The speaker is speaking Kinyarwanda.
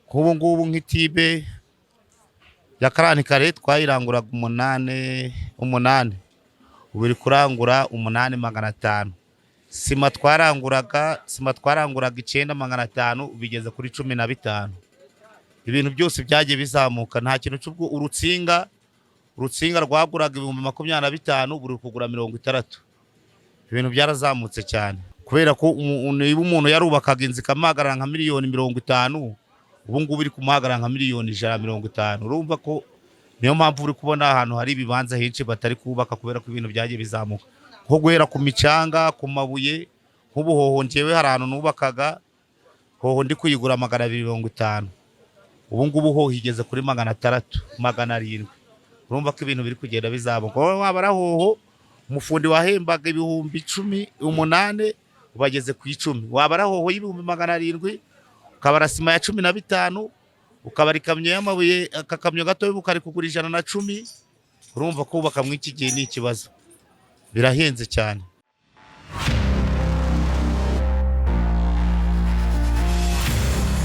Nk'ubu ngubu nk'itibe ya karani kare twayiranguraga umunane umunane, ubu iri kurangura 8,500. Sima twaranguraga 9,500, bigeze kuri 15. Ibintu byose byagiye bizamuka, nta kintu cy'ubwo. Urutsinga rwaguraga 25,000, ubu ruri kugura 60. Ibintu byarazamutse cyane kubera ko niba umuntu yarubakaga inzu ikamuhagarara nka miliyoni 50, ubu ngubu iri kumuhagarara nka miliyoni 150. Urumva ko niyo mpamvu uri kubona ahantu hari ibibanza henshi batari kubaka, kubera ko ibintu byagiye bizamuka, nko guhera ku micanga, ku mabuye. Nk'ubu hoho njyewe hari ahantu nubakaga hoho ndi kuyigura 250, ubu ngubu hoho igeze kuri 600, 700. Urumva ko ibintu biri kugenda bizamuka. Wowe waba ari hoho umufundi wahembaga 10,000, 8, ubageze ku 10, waba ari hoho y'700,000, ukabara sima ya 15, ukabara ikamyo y'amabuye, akakamyo gato ukari kugura 110. Urumva kubaka muri iki gihe ni ikibazo, birahenze cyane.